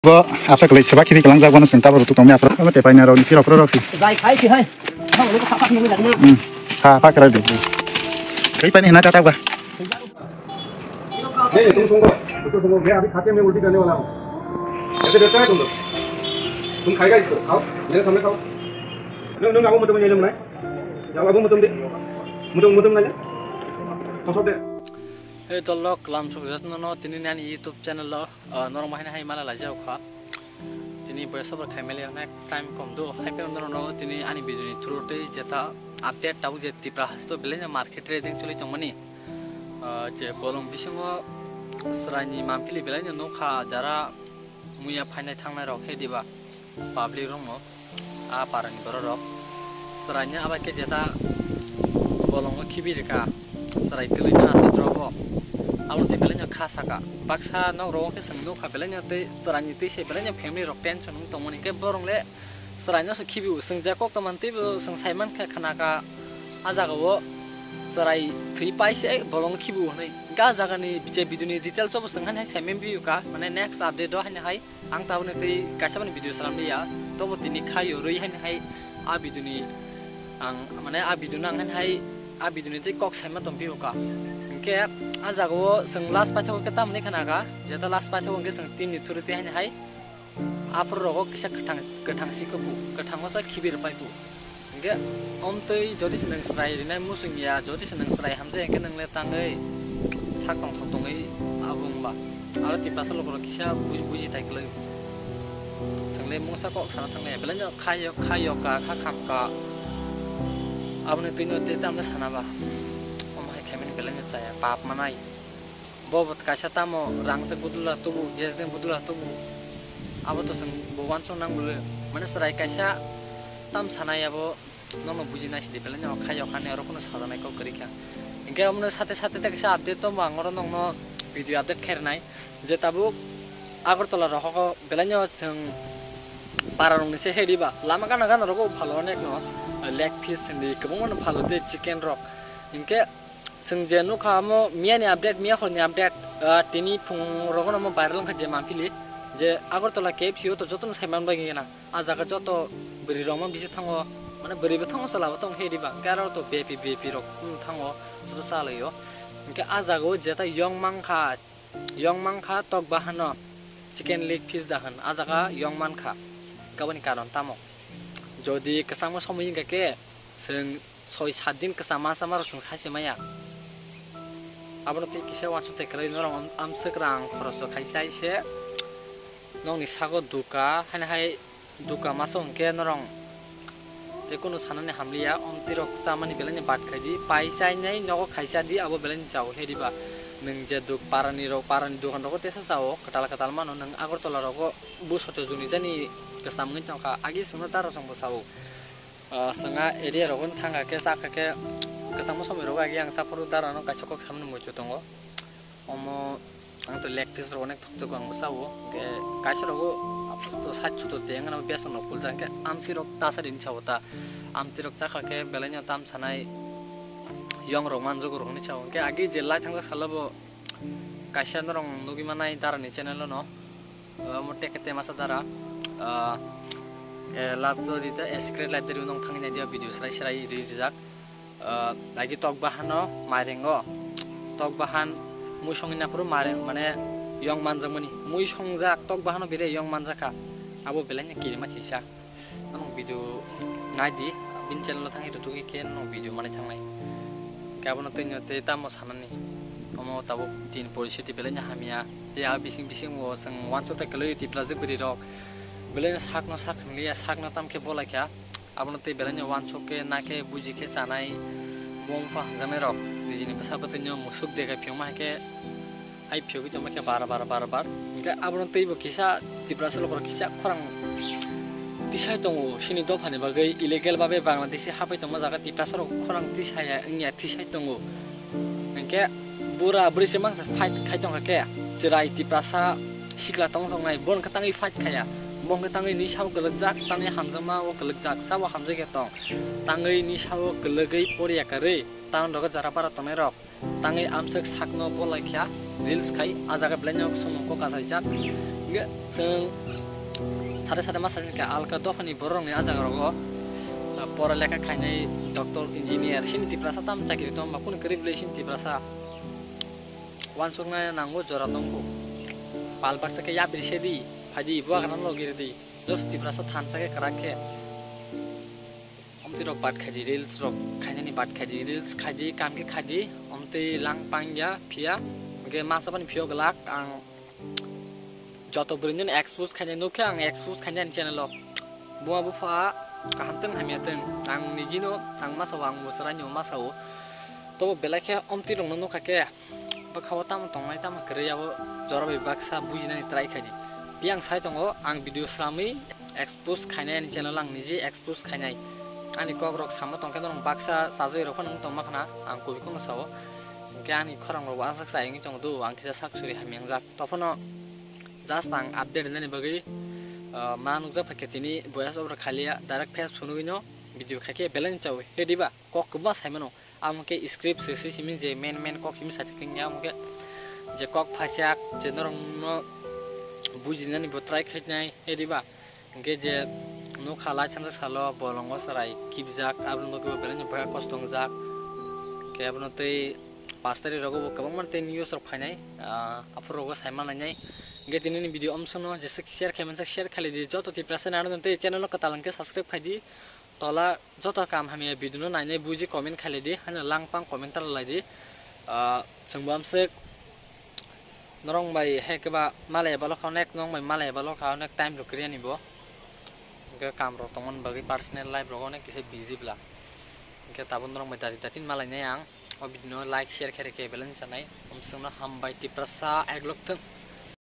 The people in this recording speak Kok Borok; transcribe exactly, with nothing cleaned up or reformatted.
Bo apsa kwlai swbak khibi kwlangjak, bono chwng tabuk rwtwk tongmani aphuru. Omo tei paina rok ni phirok phuru rok si. Jai khai si hai. Thang lo kha kha nungwi lagna. Hmm. Ha, ha, kwrak di. Tei paina hina ta ta ba. नहीं, नहीं, तुम सुन लो। तुम सुन लो, मैं अभी खा के मैं उल्टी करने वाला हूँ। ऐसे डरता है तुम लोग? तुम खाएगा इसको, खाओ, मेरे सामने खाओ। नहीं, नहीं, अब मुझे नहीं लेना है। जाओ, अब मुझे दे। मुझे, मुझे नहीं ले। तो सब दे। Hey, tolok, kalam sukjak nono, tini nani YouTube channel lo. Ah, norok bahai hai mala laijak kha. Tini boya sobar khai mali ang time kom do. Hai pe norok no tini ani video ni through tei jeta update tabuk je Tipra hasto belai no market trading choli tongmani. Ah, je bolong bisingo sraini mampili belai no nokha jara muya phainai thangnai rok he diba. Public rokno, a parani borok rok chwraino abai khe jeta bolongo khibi rwkha, chwrai twlwino aswk rokbo. Aboni twi belai no kha saka. Baksa nok rogo khe chwng nukha belai no tei chwraini twi se belai no family rok tension wng tongmani, hwnkhe borok le chwraino se khibi o. Chwng je kok tongmani teibo chwng sai mankha, khna kha, a jaga o chwrai thwi pai se bolongo khibi o hwnwi. Hwnkhe a jagani je video ni details o bo chwng haino hai sai manphi o kha, mane next update o haino hai. Ang tabukni tei kaisa bani video salam liya, tobo tini khaio rwi haino hai a video ni ang, mane a video no ang haino hai a video ni tei kok saima tongpio ka. Hwnkhe a jaga o chwng last paithak o khe tamoni khna kha, jeta last paithak o hwnkhe chwng team ni through tei haino hai aphuru rogo kisa kwthang, kwthang si khe bu, kwthang o sa khibi rwpai bu. Hingke, omtwi jodi se nwng chwrai rinai muchung ya, jodi se nwng chwrai hamjai hingke nwng le tangwi sak tongthok tongwi abo wngba. Aro Tiprasa lukurok kisa buji, buji tai kwlwi. Chwng le mungsa kok sana thanglai ya, belai no khayo, khayo ka, kha kham ka. Aboni twi no tei tamle sana ba. Omo hai khaimani belai no chaya, pap manai. Bo bo kaisa tamo rang se budula tubu, gas den budula tubu. Abo to chwng bo uansuk nang bwle. Mane chwrai kaisa tam sanai abo nono buji nai sidi belai no khayo khani oro kuno sajanai kok kwrwi kha. Hingke omono sate sate tei kaisa update tongo ang oro nokno video update khairnai. Je tabuk Agartala rohoro belai no chwng para rokni se hedi ba. Lama gana gana rogo phalo onek no leg piece hindi kwbangma no phalo tei chicken rok. Hingke Chwng je nukha omo miyani update, miya horni update, ah, tini phung rogono omo viral wngkha je mampili, je Agartala K F C o to jotono saiman bai gana. Ah jaga joto bwrwi rok ma bisi thango, mane bwrwi bo thango, chwla bo thango, hedi ba hwnkhe aro to V I P, V I P rok, hmm, thango, joto cha laio. Hwnkhe ah jaga o jeta yong mankha, yong mankha tok bahano chicken leg piece da hwn, ah jaga yong mankha, aboni karon tamo? Jodi kwchangma somoi wngkha khe, chwng soi sat din kwcham masa marok chwng saise maya. Abono tei kisa uansuk tai kwlai norok am-, amswk rang khoroch rok khai chai se nokni sago duka haino hai duka masa hwnkhe norok tei kunu sanani hamliya. Omtwi rok chamani belai ni bat khai di, pai chainai nogo khai cha di, abo belai ni chao he diba. Nwng je duk parani rok, parani dukan rogo tesa chao, kwtal kwtal mano nwng Agartala rogo. Buso to juni jani kwcham wngwi tongkha, agi chwngno daro chwngbo sao. Ah, chwng a area rogo thangkha khe, chakha khe, kwchangma somoi rogo agi ang saphuru daro no kaisa kok samani muitu tongo. Omo ang to leg piece rok onek thokjagao ang bwsao. Hwnkhe kaisa rogo aposto sait suto tei wngna beson rok puljak, hwnkhe amtwi rok ta sari hinwi sao ta. Amtwi rok chakha khe belai no tam sanai yong rok manjago rok hinwi sao. Hwnkhe agi je lai thangjak salo bo kaisa norok nugwi manai dara ni channel o no. Ah, omo teke te masa dara, ah, eh, lab do di ta, eh, secret life dari unong thangwi nai dia video serai serai ri rijak. Ah, lagi tok bahano mairengo, tok bahan mui songwi naphuru maireng mane yong manjakmani, mui songjak tok bahano bere yong manjakha, abo belai no kirima chisa. Ano video nai di, bini channel o thangwi rwtugwi khe no video manwi thangnai. Khe abono twi no tei tamo sanani. Omo tabuk din poristhiti belai no hamya. Tei a bising bising o chwng uansuk tai kwlwi Tiprajwk bwrwi rok. Belai no sak no sak hinliya, sak no tam khe bolai kha. Abono tei belai no uansuk khe na khe buji khe chanai. Mung pha hamjaknai rok. Nijini bwsa bwtwi no musuk de khe phiyokma hai khe. Hai phiyogwi tongma khe bar bar bar bar. Hwnkhe abono teibo kisa Tiprasa lukurok kisa khorang tisai tongo. Chini dophani bagwi illegal babe Bangladeshi hapai tongma jaga Tiprasa rok khorang tisaya wngya tisai tongo. Hwnkhe bura bwrwi se mangsa fight khai tongkha khe chwrai Tiprasa sikla tong tongnai bo hwnkhe tangwi fight khaya. Bo hwnkhe tangwi nisa o kwlwkjak, tangwi hamjakma o kwlwkjak, sabo hamjakya tong. Tangwi nisa o kwlwgwi poriya kwrwi town rogo jara bara tongnai rok. Tangwi amswk sakno bolai kha, reels khai, a jaga belai no chwngno kok achaijak. Hwnkhe chwng sade sade ma sajani khe alka dophani bororokni ah jaga rogo, ah, pora lekha khainai, doctor, engineer, sini Tiprasa tam chakiri tongma kunu kwrwi bwlai sini Tiprasa. Uansukna nango jora tongo. Pal baksa khe yapri sedi, phaidi bo agana logi rwdi. Joto Tiprasa thansa khe kwrak khe. Omtwi rok bat khaidi, reels rok khainani bat khaidi, reels khaidi, kam khe khaidi, omtwi lang pangya phiya. Hwnkhe masa bani phiyok glak ang joto bwrwino expose khainai nukhe ang expose khainai ani channel o. Buma bupha kaham tong hamya tong. Ang nijino ang masa o ang mwswraino masa o. Tobo belai khe omtwi rokno nukha khe. Bwkha o tamo tongnai tamo kwrwi abo jora bai baksa bujinani try khaidi. Biyang sai tongo ang video slamwi expose khainai ani channel ang niji expose khainai. Ani kok rok samo tongkhe norok baksa chajwi rok phano tongma khna ang kubui kheno sao. Hwnkhe ani khorang rok bo asak sai wngwi tongo do ang kisa sak suri hamya wngjak. Tophono just ang update wngnani bagwi, ah, ma nukjak phaikhe tini voice over khaliya direct face phunugwino video khaikhe belai chawi he diba kok kwbangma saimano. Amo khe script se se simi je main main kok simi sa thik ya, amo khe je kok phaichak je norokno bujinani bo try khainai he diba. Hwnkhe je nukha lai thansa salo bolongo chwrai kipjak, aboni bagwi bo belai no bwkha kosto wngjak. Hwnkhe abono tei pash tarikh rogo bo kwbangma tei news rok phainai, ah, aphuru rogo saima nainai. Hwnkhe tinini video omsongno jesa share khai manjak share khailai di, joto Tiprasa nano tei channel no kwtal hwnkhe subscribe khaidi. Tola joto kam hamya video no nainai buji comment khailai di, haino langpang comment talailai di. Ah, chwng bo amswk norok bai hai khe ba malai balo kha onek, norok bai malai balo kha onek time rok kwrwi ani bo. Hwnkhe kam rok tongmani bagwi personal life rok onek kisa busy bla. Hwnkhe tabuk norok bai dati dati malainai ang. O video no like share khe rwkhe belai no chanai. Omswkno hambai Tiprasa eglok thung.